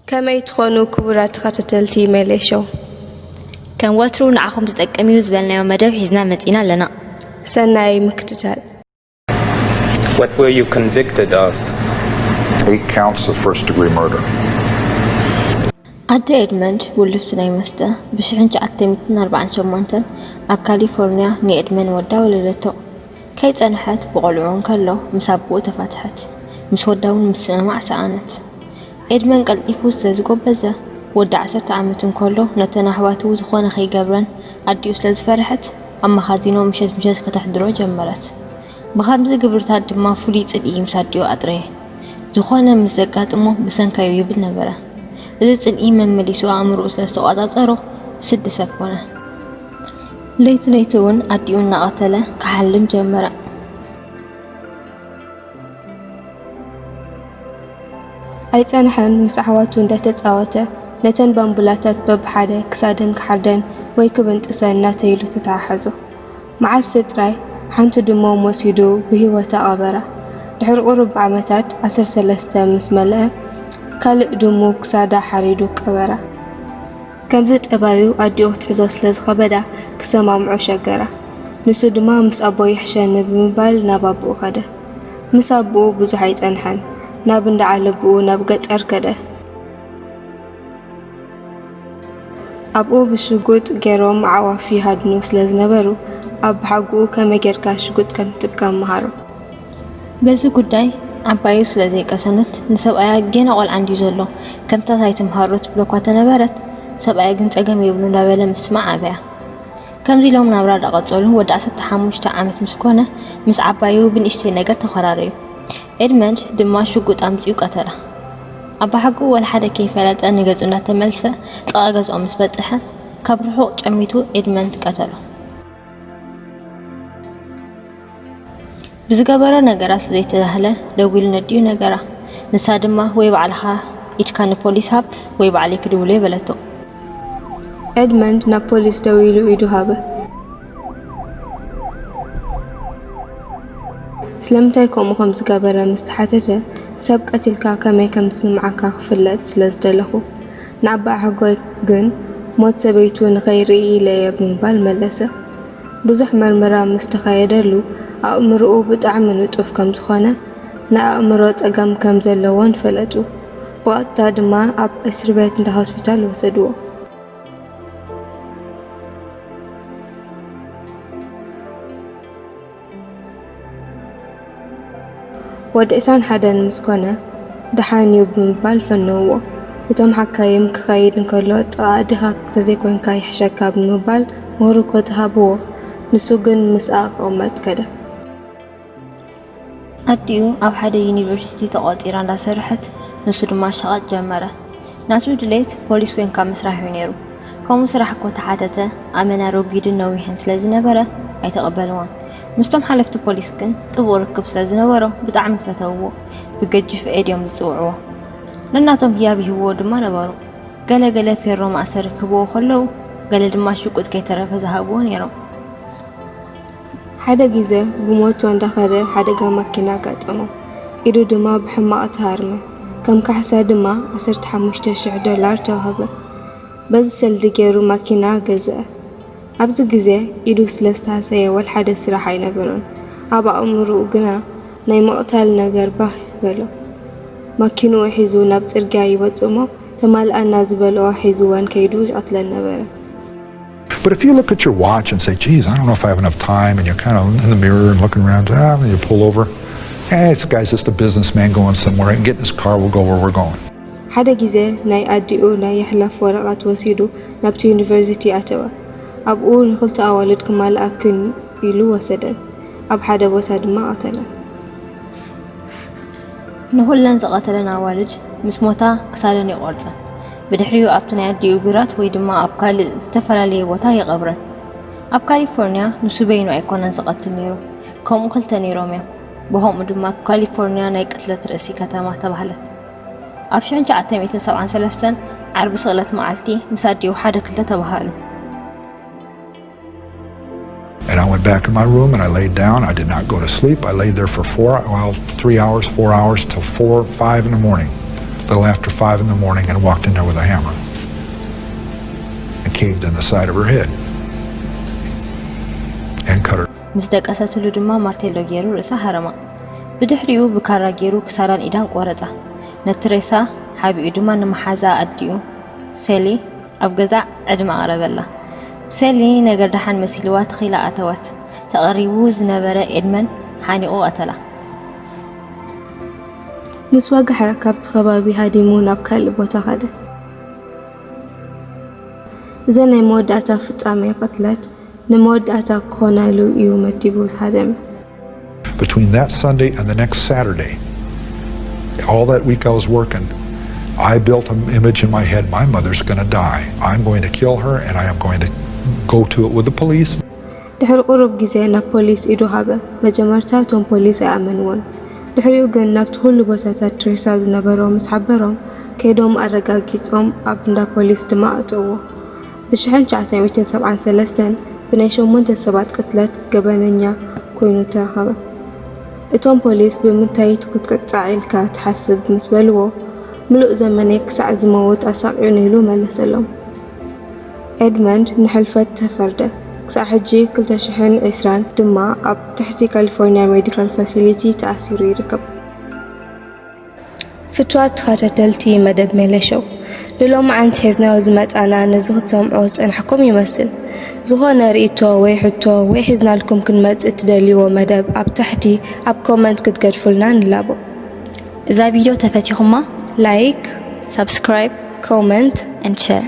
ከመይ ትኾኑ ክቡራት ተኸታተልቲ ሜሌ ሾው? ከም ወትሩ ንዓኹም ዝጠቅም እዩ ዝበልናዮ መደብ ሒዝና መጺና ኣለና። ሰናይ ምክትታል። What were you convicted of? Eight counts of first degree murder. ኣደ ኤድመንድ ውልፍቲ ናይ መስተ ብሽሕን ትሽዓተ ሚእትን ኣርባዓን ሸሞንተን ኣብ ካሊፎርኒያ ንኤድመን ወዳ ወለደቶ። ከይጸንሐት ብቖልዑ እንከሎ ምስ ኣቦኡ ተፋትሐት። ምስ ወዳ እውን ምስምማዕ ሰኣነት። ኤድመን ቀልጢፉ ስለ ዝጎበዘ፣ ወዲ ዓሰርተ ዓመት እንከሎ ነተን ኣሕዋቱ ዝኾነ ከይገብረን ኣዲኡ ስለ ዝፈርሐት፣ ኣብ መኻዚኖ ምሸት ምሸት ከተሕድሮ ጀመረት። ብኸምዚ ግብርታት ድማ ፍሉይ ጽልኢ ምስ ኣዲኡ ኣጥረየ። ዝኾነ ምስ ዘጋጥሞ ብሰንካዩ ይብል ነበረ። እዚ ጽልኢ መመሊሱ ኣእምሮኡ ስለ ዝተቖጻጸሮ ስዲ ሰብ ኮነ። ለይቲ ለይቲ እውን ኣዲኡ እናቐተለ ክሓልም ጀመረ። ኣይጸንሐን፣ ምስ ኣሕዋቱ እንዳተጻወተ ነተን ባምቡላታት በብሓደ ክሳደን ክሓርደን ወይ ክብንጥሰን እናተይሉ ተተሓሓዞ። መዓስ ጥራይ ሓንቲ ድሞም ወሲዱ ብህይወታ ቀበራ። ድሕሪ ቁሩብ ዓመታት ዓሰርተ ሰለስተ ምስ መልአ ካልእ ድሙ ክሳዳ ሓሪዱ ቀበራ። ከምዚ ጠባዩ ኣዲኡ ክትሕዞ ስለ ዝኸበዳ ክሰማምዖ ሸገራ። ንሱ ድማ ምስ ኣቦይ ይሕሸኒ ብምባል ናብ ኣቦኡ ከደ። ምስ ኣቦኡ ብዙሕ ኣይጸንሐን፣ ናብ እንዳ ዓለቦኡ ናብ ገጠር ከደ። ኣብኡ ብሽጉጥ ገይሮም ኣዕዋፍ ይሃድኑ ስለ ዝነበሩ ኣባሓጎኡ ከመይ ጌርካ ሽጉጥ ከም ትጥቀም መሃሮ። በዚ ጉዳይ ዓባዩ ስለ ዘይቀሰነት ንሰብኣያ ጌና ቆልዓ እንድዩ ዘሎ ከምታት ኣይትምሃሮ ትብሎ እኳ ተነበረት ሰብኣያ ግን ጸገም የብሉ እንዳበለ ምስማዕ ኣበያ። ከምዚ ኢሎም ናብራ እንዳቐጸሉ ወዲ ዓሰርተ ሓሙሽተ ዓመት ምስ ኮነ ምስ ዓባዩ ብንእሽተይ ነገር ተኾራረዩ። ኤድመንድ ድማ ሽጉጥ ኣምጺኡ ቀተላ። ኣባሓጎኡ ወላ ሓደ ከይፈለጠ ንገጹ እንዳተመልሰ ጥቓ ገዝኦም ምስ በጽሐ ካብ ርሑቕ ጨሚቱ ኤድመንድ ቀተሎ። ብዝገበሮ ነገራ ስለ ዘይተዛህለ ደዊሉ ነዲኡ ነገራ። ንሳ ድማ ወይ ባዕልኻ ኢድካ ንፖሊስ ሃብ ወይ ባዕለይ ክድውሎ እየ በለቶ። ኤድመንድ ናብ ፖሊስ ደዊሉ ኢዱ ሃበ። ስለምንታይ ከምኡ ከም ዝገበረ ምስ ተሓተተ ሰብ ቀቲልካ ከመይ ከም ዝስምዓካ ክፍለጥ ስለ ዝደለኹ። ንኣባሓጎይ ግን ሞት ሰበይቱ ንኸይርኢ ኢለ እየ ብምባል መለሰ። ብዙሕ መርመራ ምስ ተኻየደሉ ኣእምርኡ ብጣዕሚ ንጡፍ ከም ዝኾነ ንኣእምሮ ጸገም ከም ዘለዎን ፈለጡ። ብቐጥታ ድማ ኣብ እስርቤት እንዳ ሆስፒታል ወሰድዎ። ወዲ ዕስራን ሓደን ምስ ኮነ ደሓን እዩ ብምባል ፈነውዎ። እቶም ሓካይም ክኸይድ እንከሎ ጥቓ ኣዴኻ ተዘይኮይንካ ይሕሸካ ብምባል ምህርኮ ተሃብዎ። ንሱ ግን ምስኣ ክቕመጥ ከደ። ኣዲኡ ኣብ ሓደ ዩኒቨርሲቲ ተቖጺራ እንዳሰርሐት ንሱ ድማ ሸቐጥ ጀመረ። ናቱ ድሌት ፖሊስ ኮይንካ ምስራሕ እዩ ነይሩ። ከምኡ ስራሕ እኮ ተሓተተ ኣመና ረጒድን ነዊሕን ስለ ዝነበረ ኣይተቐበልዎን። ምስቶም ሓለፍቲ ፖሊስ ግን ጥቡቕ ርክብ ስለ ዝነበሮ ብጣዕሚ ፈተውዎ። ብገጂፍ ኤድ እዮም ዝጽውዕዎ። ነናቶም ህያብ ይህብዎ ድማ ነበሩ። ገለ ገለ ፌሮ ማእሰሪ ክህብዎ ከለዉ ገለ ድማ ሽቁጥ ከይተረፈ ዝሃብዎ ነይሮም። ሓደ ግዜ ብሞቶ እንዳኸደ ሓደጋ ማኪና ኣጋጠሞ። ኢዱ ድማ ብሕማቕ ተሃርመ። ከም ካሕሳ ድማ ዓሰርተ ሓሙሽተ ሽሕ ዶላር ተዋህበ። በዚ ሰልዲ ገይሩ ማኪና ገዝአ። ኣብዚ ግዜ ኢዱ ስለ ዝተሃሰየ ወላ ሓደ ስራሕ ኣይነበሮን። ኣብ ኣእምርኡ ግና ናይ ምቕታል ነገር ባህ በሎ። ማኪንኡ ሒዙ ናብ ጽርግያ ይወጽእ እሞ ተማልኣና ዝበልኦ ሒዝወን ከይዱ ይቐትለን ነበረ። But if you look at your watch and say, geez, I don't know if I have enough time, and you're kind of in the mirror and looking around, ah, and you pull over, eh, this guy's just a businessman going somewhere, and get in his car, we'll go where we're going. ሓደ ግዜ ናይ ኣዲኡ ናይ የሕለፍ ወረቐት ወሲዱ ናብቲ ዩኒቨርሲቲ ኣተወ። ኣብኡ ንኽልተ ኣዋልድ ክማልኣክን ኢሉ ወሰደን። ኣብ ሓደ ቦታ ድማ ቀተለን። ንኹለን ዝቐተለን ኣዋልድ ምስ ሞታ ክሳደን ይቖርጸን። ብድሕሪኡ ኣብቲ ናይ ኣዲኡ ግራት ወይ ድማ ኣብ ካልእ ዝተፈላለየ ቦታ ይቐብረን። ኣብ ካሊፎርኒያ ንሱ በይኑ ኣይኮነን ዝቐትል ነይሩ። ከምኡ ክልተ ነይሮም እዮም። ብኸምኡ ድማ ካሊፎርኒያ ናይ ቅትለት ርእሲ ከተማ ተባህለት። ኣብ ሽሕን ትሽዓተ ሚእትን ሰብዓን ሰለስተን ዓርቢ ስቕለት መዓልቲ ምስ ኣዲኡ ሓደ ክልተ ተባሃሉ። And I went back in my room and I laid down. I did not go to sleep. I laid there for four, well, three hours, four hours till four, five in the morning. Till after five in the morning and walked in there with a hammer and caved in the side of her head and cut her. ምስ ደቀሰትሉ ድማ ማርቴሎ ገይሩ ርእሳ ሃረማ። ብድሕሪኡ ብካራ ገይሩ ክሳዳን ኢዳን ቆረጻ። ነቲ ሬሳ ሓቢኡ ድማ ንመሓዛ ኣዲኡ ሴሊ ኣብ ገዛ ዕድመ ኣቕረበላ። ሴሊ ነገር ደሓን መሲልዋ ትኺላ ኣተወት። ተቐሪቡ ዝነበረ ኤድመን ሓኒቑ ቀተላ። ምስ ወግሐ ካብቲ ከባቢ ሃዲሙ ናብ ካልእ ቦታ ኸደ። እዘ ናይ መወዳእታ ፍጻሜ ቅትለት ንመወዳእታ ክኾነሉ እዩ መዲቡ ዝሃደመ። Between that Sunday and the next Saturday, all that week I was working, I built an image in my head, my mother's going to die. I'm going to kill her and I am going to go to it with the police. ድሕሪ ቁሩብ ግዜ ናብ ፖሊስ ኢዱ ሃበ። መጀመርታ እቶም ፖሊስ ኣይኣመንዎን። ድሕሪኡ ግን ናብቲ ኩሉ ቦታታት ሬሳ ዝነበሮ ምስ ሓበሮም ከይዶም ኣረጋጊጾም ኣብ እንዳ ፖሊስ ድማ ኣእተዎ። ብ1973 ብናይ ሸሞንተ ሰባት ቅትለት ገበነኛ ኮይኑ ተረኸበ። እቶም ፖሊስ ብምንታይ ክትቅጻዕ ኢልካ ትሓስብ ምስ በልዎ ምሉእ ዘመነይ ክሳዕ ዝመውት ኣሳቕዩኒ ኢሉ መለሰሎም። ኤድመንድ ንሕልፈት ተፈርደ። ክሳዕ ሕጂ 2020 ድማ ኣብ ትሕቲ ካሊፎርኒያ ሜዲካል ፋሲሊቲ ተኣሲሩ ይርከብ። ፍትዋት ተኸታተልቲ መደብ ሜለሾው ንሎማዓንቲ ሒዝናዮ ዝመጻና ነዚ ክትሰምዖ ዝጸናሕኩም ይመስል። ዝኾነ ርእይቶ ወይ ሕቶ ወይ ሒዝናልኩም ክንመጽእ እትደልይዎ መደብ ኣብ ታሕቲ ኣብ ኮመንት ክትገድፉልና ንላቦ። እዛ ቪድዮ ተፈቲኹማ ላይክ፣ ሳብስክራይብ ኮመንት and share